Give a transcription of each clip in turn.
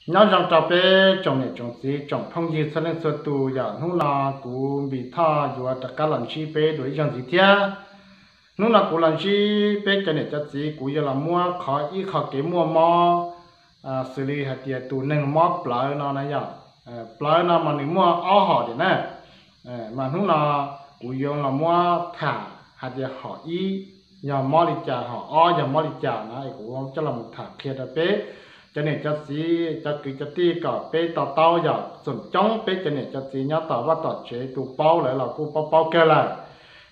Nyob zoo rau peb tsoom niam tsoom txiv tsoom phooj ywg txhua leej txhua tus, yog hnub no kuv Npis Thoj yuav rov qab los ntsib peb dua ib zaug ntxiv thiab. Hnub no kuv los ntsib peb cov niam cov txiv, kuv yuav los muab qhov ib qho kev muaj mob, xws li hais tias tus neeg mob plawv no na yom. Plawv no mas nws muaj ob hom tiag na, mas hnub no kuv yuav los muab tham hais tias hom ib yog mob li cas, hom ob yog mob li cas na, es kuv coj los mus tham qhia rau peb cov niam cov txiv cov kwv cov tij kom peb to taub. Yog txoom coob peb cov niam cov txiv nyob tom vaj tom tsev tus paub lawm los kuj paub paub kawg lawm,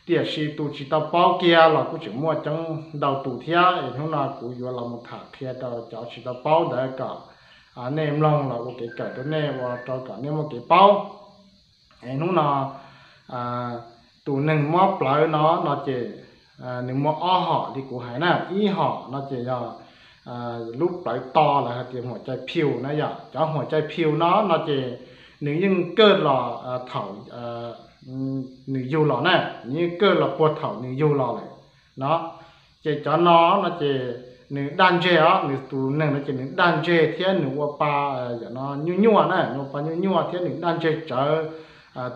tiam sis tus tsis tau paub kiag los kuj tseem muaj coob ntau tus thiab. Es hnub no kuv yuav los mus tham qhia rau cov tsis tau paub ntawd kom nej mloog los ua kev kawm rau nej, ua rau kom nej muaj kev paub. Es hnub no tus neeg mob plawv no no ces nws muaj ob hom li kuv hais na. Ib hom no ces yog lub plawv to, lawv hais tias huam cai phiu na yom. Cov huam cai phiu no no ces nws yeej kaj los thaum nws yug los na, nws yeej kaj los puag thaum nws yug los lawm no. Ces cov no no ces nws daj ntseg os, nws tus neeg no ces nws daj ntseg thiab nws ua pa, yam no nyuaj nyuaj na, nws ua pa nyuaj nyuaj thiab nws daj ntseg tsawv.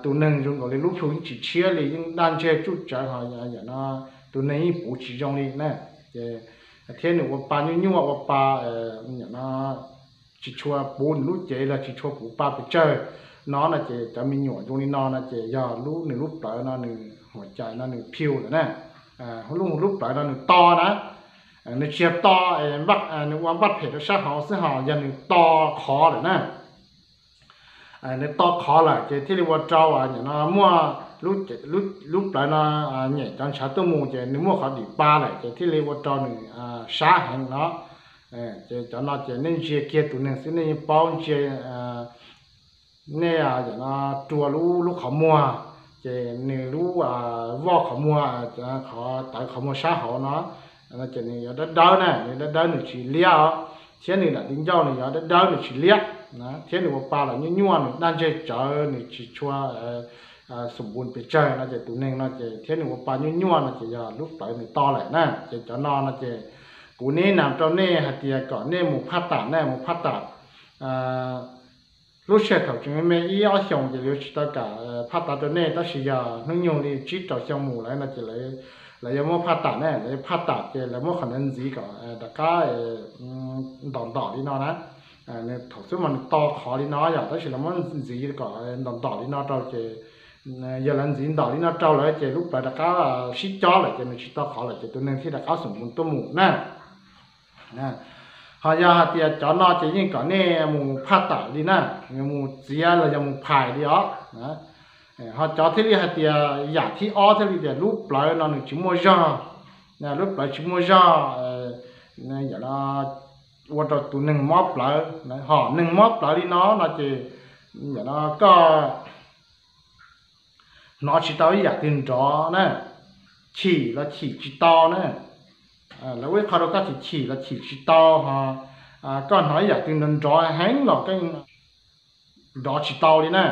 Tus neeg zoo nkaus li lub plhu yeej tsis tshiab li, yeej daj ntseg tsuj tsawv ho yam no tus neeg yeej puv tsis zoo li na. Ces thiab nws ua pa nyuaj nyuaj, ua pa yam no tsis tshua puv nws lub cev los tsis tshua puv pa pes tsawg no no ces cov me nyuam zoo li no no ces yog lub, nws lub plawv no nws huam cai no nws phiu lawm na. Lub, lub plawv no nws to na, nws tsis yog to nws ua npaj phem rau sab hauv xwb, ho yog nws to qhov lawm na. Nws to qhov lawm ces thiaj li ua rau yam no muaj lub, lub plawv no nyem cov ntshav tuaj mus ces nws muaj qhov dim pa lawm ces thiaj li ua rau nws sab heev no. Ces cov no ces nej ntsia kiag tus neeg xwb nej yeej paub, ntsia nej yam no rua lub, lub qhov muag, ces nws lub voj qhov muag, qhov tawv qhov muag sab hauv no, ces nws yuav dawb dawb na, nws dawb dawb nws tsis liab os, thiab nws daim di ncauj nws yuav dawb dawb nws tsis liab, thiab nws ua pa los nyuaj nyuaj, nws daj ntseg tsawv, nws tsis tshua xum npus pes tsawg no ces tus neeg no ces thiab nws ua pa nyuaj nyuaj no ces yog lub plawv nws to lawm na. Ces cov no no ces kuv neb nam rau nej hais tias kom nej mus phaj tam na, mus phaj tam. Lub sij hawm thaum tseem me me ib ob xyoos ces lawv tsis tau kam phaj tam rau nej, tab sis yog hnub nyoog li tsib rau xyoo mus lawm no ces lawv yuav muab phaj tam na, lawv yuav phaj tam ces lawv muab qhov ntawd ntxiv kom rov qab ntom ntom li no na. Nws thaum xub mas nws to qhov li no yom, tab sis lawv muab ntxiv kom ntom ntom li no rau ces yog lawv ntxiv ntom li no rau lawm ces lub plawv rov qab sib cob lawm ces nws tsis to qhov lawm ces tus neeg thiaj rov qab xum npus tuaj mus na. Ho yog hais tias cov no ces yeej kom nej mus phaj tam li na, mus txiav los yog mus phais li os. Ho cov thiaj li hais tias yam thib ob thiaj li tias lub plawv no nws tsis muaj zog, lub plawv tsis muaj zog, yam no ua rau tus neeg mob plawv, ho neeg mob plawv li no no ces yam no koj hnov tsis tau ib yam twg nrov na, chim los chim tsis tau na. Lawv ua ib qho rau koj chim chim los chim tsis tau, ho koj hnov ib yam twg nrov nrov heev los koj nrov tsis tau li na.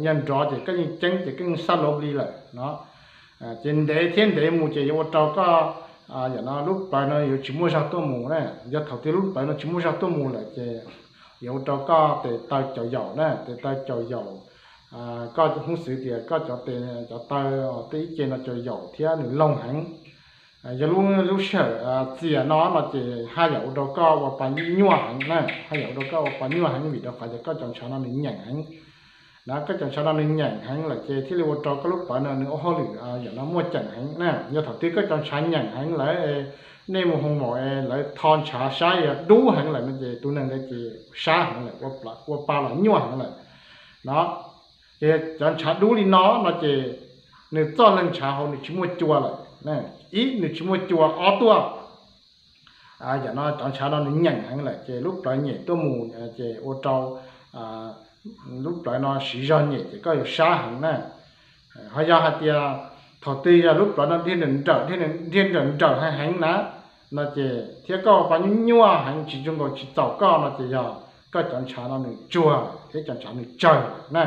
Yog nrov ces koj yeej ceeb ces koj yeej sab laub li lawm no. Ces ntev thiab ntev mus ces yuav ua rau koj, yam no lub plawv no yuav tsis muaj zog tuaj mus na. Yog thaum twg lub plawv no tsis muaj zog tuaj mus lawm ces yuav ua rau koj tes taw caum yaum na, tes taw caum yaum. Koj hub xwv tias koj cov tes cov taw tej ib ce no caum yaum thiab nws loog heev. Yog lub, lub sij hawm txias no no ces haj yam ua rau koj ua pa nyuaj heev na, haj yam ua rau koj ua pa nyuaj heev vim rau qhov tias koj cov ntshav no nws nyeem heev na. Koj cov ntshav no nws nyeem heev lawm ces thiaj li ua rau koj lub plawv no nws ua hauj lwm yam no muaj ceem heev na. Yog thaum twg koj cov ntshav nyeem heev lawm, nej mus hoo maum es lawv tho ntshav saib yog dub heev lawm no ces tus neeg ntawd ces sab heev lawm, ua pa los nyuaj heev lawm no. Ces cov ntshav dub li no no ces nws txoj leeg ntshav hauv nws tsis muaj cua lawm. Ib, nws tsis muaj cua, ob tuaj yam no cov ntshav no nws nyeem heev lawm ces lub plawv nyem tuaj mus ces ua rau lub plawv no siv zog nyem ces koj yuav sab heev na. Ho yog hais tias thaum twg yog lub plawv no dhia nrawm nrawm, dhia nrawm nrawm heev heev na, no ces thiab koj ua pa nyuaj nyuaj heev tsis zoo nkaus tsis txaus koj no ces yog koj cov ntshav no nws tsuag thiab cov ntshav nws tsawg na.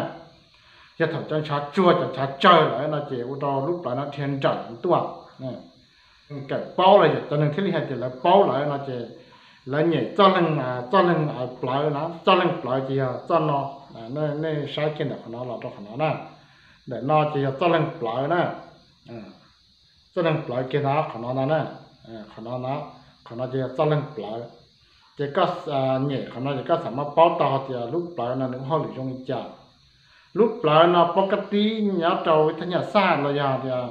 Yog thaum cov ntshav tsuag cov ntshav tsawg lawm no ces ua rau lub plawv no dhia nrawm tuaj. Kawm paub los yog cov neeg thiaj li hais tias lawv paub lawm no ces lawv nyem txoj leeg, txoj leeg plawv na, txoj leeg plawv ces yog txoj no. Nej saib kiag ntawm qhov no los rau qhov no na, ntawm no ces yog txoj leeg plawv na. Txoj leeg plawv kiag no, qhov no no na, qhov no no, qhov no ces yog txoj leeg plawv. Ces koj nyem qhov no ces koj xav muab paub tau hais tias lub plawv no nws ua hauj lwm zoo li cas. Lub plawv no pov ka tib nyob rau ib thaj nyaj xaj los yog tias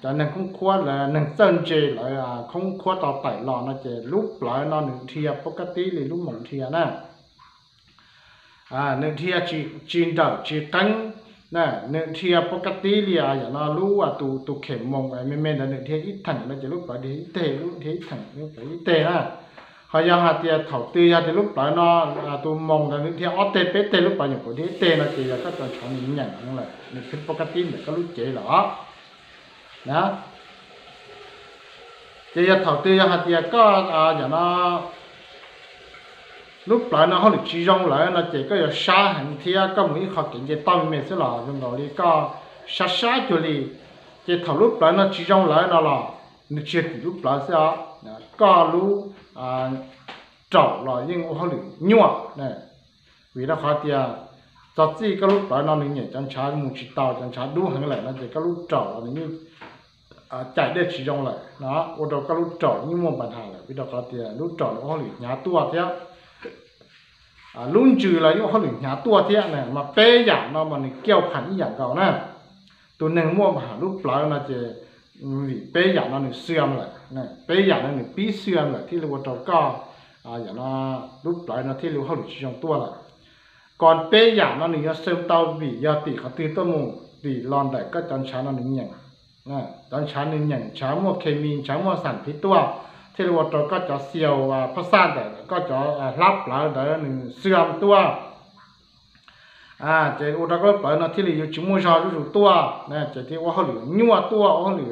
cov neeg khoob khuab, neeg txawj ntse lawv khoob khuab tau tawm los no ces lub plawv no nws dhia pov ka tib li lub moos dhia na. Nws dhia tsis nrawm tsis qeeb, nws dhia pov ka tib li yam no lub tus khem moos me me ntawd nws dhia ib theem no ces lub plawv dhia ib teg, lub dhia ib theem lub plawv ib teg na. Ho yog hais tias thaum twg yog tias lub plawv no tus moos ntawd nws dhia ob teg peb teg, lub plawv nyuam qhuav dhia ib teg no ces yog koj cov ntshav nws nyeem heev lawm, nws pov ka tib ntawm koj lub cev lawm os. Ces yog thaum twg yog hais tias koj yam no lub plawv no hauj lwm tsis zoo lawm no ces koj yuav sab heev thiab koj mus ib qho kev nce toj me me xwb los zoo nkaus li koj sab sab cuag li. Ces thaum lub plawv no tsis zoo lawm no los nws tsis yog tim lub plawv xwb os, koj lub raum los yeej ua hauj lwm nyuaj. Vim rau qhov tias txog txij koj lub plawv no nws nyem cov ntshav mus tsis tau, cov ntshav dub heev lawm no ces koj lub raum los nws yeej cais dej tsis zoo lawm no, ua rau koj lub raum yeej muaj npa nhas lawm, vim rau qhov tias lub raum nws ua hauj lwm hnyav tuaj thiab. Lub ntsws los yeej ua hauj lwm hnyav tuaj thiab na, mas peb yam no mas nws kiaj pham ib yam nkaus na. Tus neeg muaj npa nhas lub plawv no ces vim peb yam no nws xiam lawm, peb yam no nws pib xiam lawm thiaj li ua rau koj yam no lub plawv no thiaj li ua hauj lwm tsis zoo tuaj lawm. Kom peb yam no nws yuav xiam tau vim yog tim qhov twg tuaj mus, vim los ntawm koj cov ntshav no nws nyeem. Cov ntshav nws nyeem, ntshav muaj khes mis, ntshav muaj xam phiv tuaj, thiaj li ua rau koj cov xiaus phab xaj ntawm koj cov hlab plawv ntawd nws xiam tuaj. Ces ua rau koj lub plawv no thiaj li yuav tsis muaj zog zuj zus tuaj, ces thiaj ua hauj lwm nyuaj tuaj, ua hauj lwm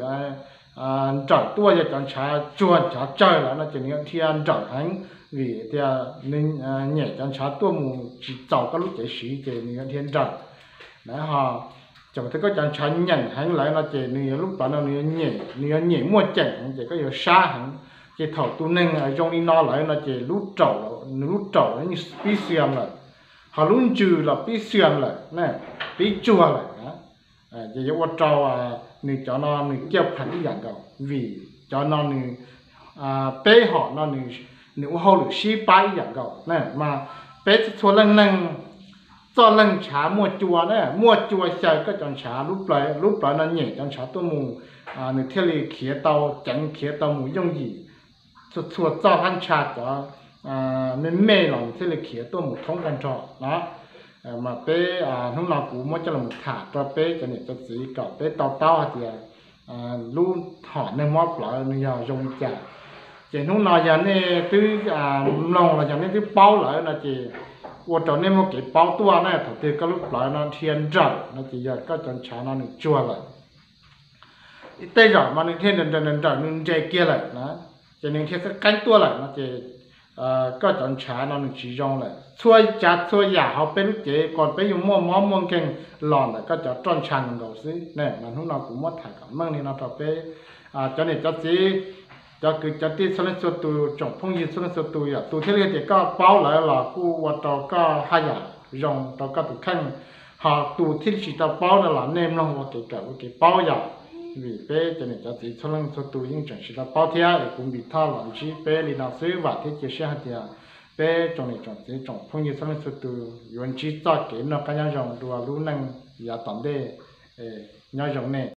nrawm tuaj. Yog cov ntshav tsuag ntshav tsawg lawm no ces nws yuav dhia nrawm heev, vim tias nws nyem cov ntshav tuaj mus tsis txaus koj lub cev siv ces nws yuav dhia nrawm na. Ho thaum twg koj cov ntshav nyeem heev lawm no ces nws yuav lub plawv no nws yuav nyem muaj ceem heev ces koj yuav sab heev. Ces thaum tus neeg zoo li no lawm no ces lub raum, nws lub raum pib xiam lawm, ho lub ntsws los pib xiam lawm, pib tsuag lawm. Ces yuav ua rau nws cov no nws kiaj pham ib yam nkaus, vim cov no nws, peb hom no nws ua hauj lwm sib pab ib yam nkaus na. Mas peb txhua leej neeg, txoj leeg ntshav muaj cua na, muaj cua xyaw koj cov ntshav, lub plawv no nyem cov ntshav tuaj mus, nws thiaj li khiav tau ceev, khiav tau mus yooj yim. Txhua txhua txoj hlab ntsha cov me me los nws thiaj li khiav tuaj mus thoob tag nrho na. Mas peb, hnub no kuv muab coj los tham rau peb cov niam cov txiv kom peb tau taub hais tias lub hom neeg mob plawv nws yog zoo li cas. Ces hnub no yog nej twb mloog los yog nej twb paub lawm no ces ua rau nej muaj kev paub tuaj na. Thaum twg koj lub plawv no dhia nrawm no ces yog koj cov ntshav no nws tsuag lawm. Tej zaum mas nws dhia nrawm nrawm nws nres kiag lawm na, ces nws dhia qeeb qeeb tuaj lawm no ces koj cov ntshav no nws tsis zoo lawm. Txhua tsav txhua yam hauv peb lub cev kom peb yuav muaj mob muaj nkeeg los ntawm koj cov roj ntsha nkaus xwb. Mas hnub no kuv muab tham kom meej li no rau peb cov niam cov txiv, cov kwv cov tij txhua leej txhua tus, tsoom phooj ywg txhua leej txhua tus, yog tus thiaj li tias koj paub lawm los kuj ua rau koj haj yam zoo rau koj tus kheej. Ho tus thiaj li tsis tau paub no los nej mloog ua kev kawm ua kev paub yom. Vim peb cov niam cov txiv txhua leej txhua tus yeej tseem tsis tau paub thiab es kuv npis thoj los ntsib peb li no xwb, vam thiab cia siab hais tias peb tsoom niam tsoom txiv tsoom phooj ywg txhua leej txhua tus yuav ntsib txoj kev noj qab nyob zoo dua lub neej yav tom ntej. Nyob zoo nej.